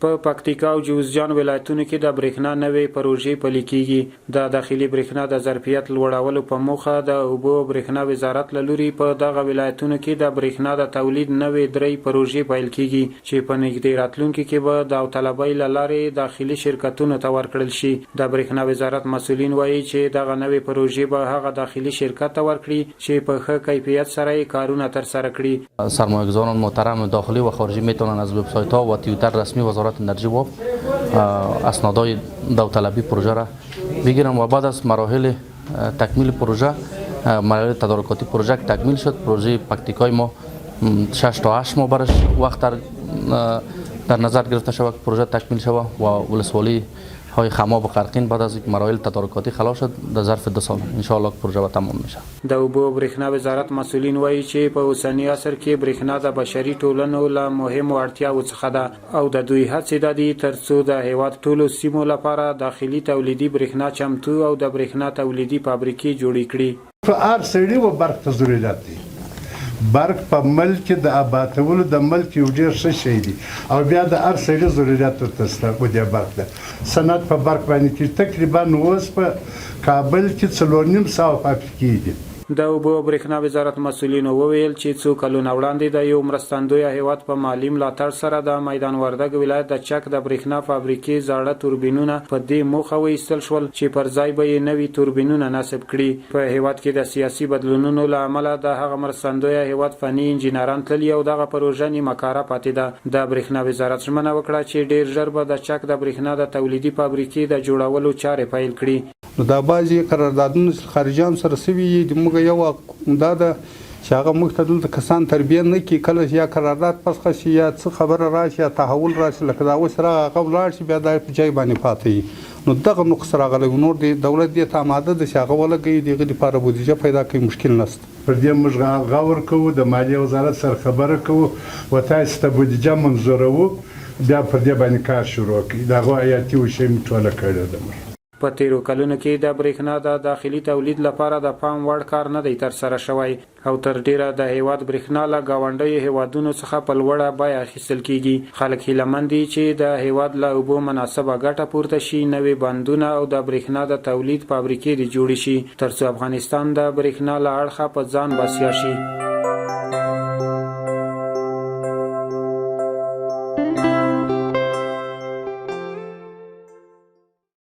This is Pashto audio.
په پکتیکا او جوزجان ولایتونو کې د برېښنا نوې پروژې پلي کېږي. د داخلي برېښنا د ظرفیت لوړولو په موخه د اوبو او برېښنا وزارت له لوري په دغه ولایتونو کې د برېښنا د تولید نوې درې پروژې پیل کېږي چې په نږدې راتلونکي کې به داوطلبۍ له لارې داخلي شرکتونو ته ورکړل شي. د برېښنا وزارت مسؤلین وايي چې دغه نوې پروژې به هغه داخلي شرکت ته ورکړي چې په ښه کیفیت سره یې کارونه ترسره کړي. سرمایه‌گذاران محترم داخلی و خارجی میتونن از وبسایت ها و توییتر رسمی وزارت انرژی و اسنادهای داوطلبی پروژه را بگیرن و بعد از مراحل تکمیل پروژه، مراحل تدارکاتی پروژه که تکمیل شد، پروژه پکتیکای ما 6 تا 8 ماه برش وقت در نظر گرفته شود که پروژه تکمیل شود و ولسوالی های خماب و قرقین بعد از یک مراحل تدارکاتی خلاص شد، در ظرف 2 سال انشاءالله پروژه به تمام میشه. د اوبو او برېښنا وزارت مسؤلین وایي چې په اوسني عصر کې برېښنا د بشري ټولنو له مهمو اړتیاوو څخه ده او د دوی هڅې دا دي ترڅو د هېواد ټولو سیمو لپاره داخلي تولیدي برېښنا چمتو او د برېښنا تولیدي فابریکې جوړې کړي. په هر سړي و برق ته ضرورت دی. برق په ملک کې د آبادولو د ملک یو ډیر ښه شی دی او بیا د هر سړي ضرورت ورته شته. و دې برق ده صنعت په برق باندې کې تقریبا اوس په کابل کې 450 فابریکې دي. د اوبو او برېښنا وزارت مسؤلینو وویل چې څو کلونه وړاندې د یو مرستندوی هېواد په مالي ملاتړ سره د میدان وردګ ولایت د چک د برېښنا فابریکې زاړه توربینونه په دې موخه وایستل شول چې پر ځای به یې نوي توربینونه نصب کړي. په هېواد کې د سیاسي بدلونونو له امله د هغه مرستندوی هېواد فني انجینران تللي او دغه پروژه نیمه کاره پاتې ده. د برېښنا وزارت ژمنه وکړه چې ډېر ژر به د چک د برېښنا د تولیدي فابریکې د جوړولو چارې پیل کړي. نو دا بعضې قراردادونه چې خارجیانو سره سوي دي، موږ یو دا ده چې هغه موږ ته دلته کسان تربیه نه کړي. کله چې یا قرارداد فسخه شي یا څه خبره راشي یا تحول راشي، لکه دا اوس راغی، هغه ولاړ شي، بیا دا په جای باندې پاتې وي. نو دغه نقص راغلی. نور دی دولت دې ته آماده ده چې هغه ولګوي، د هغه دپاره بودیجه پیدا کوي، مشکل نشته. پر دې موږ غور کوو، د مالیې وزارت سره خبره کوو و تاسو ته بودیجه منظوروو، بیا پر دې باندې کار شروع کړي. د هغو حیاتي وشی مو ټوله کړې ده موږ. په تېرو کلونو کې د برېښنا د داخلي تولید لپاره د پام وړ کار نه دی ترسره شوی او تر ډېره د هېواد برېښنا له ګاونډیو هېوادونو څخه په لوړه بیه اخیستل کېږي. خلک هیله من دي چې د هېواد له اوبو مناسبه ګټه پورته شي، نوې بندونه او د برېښنا د تولید فابریکې دې جوړې شي، ترڅو افغانستان د برېښنا له اړخه په ځان بسیا شي.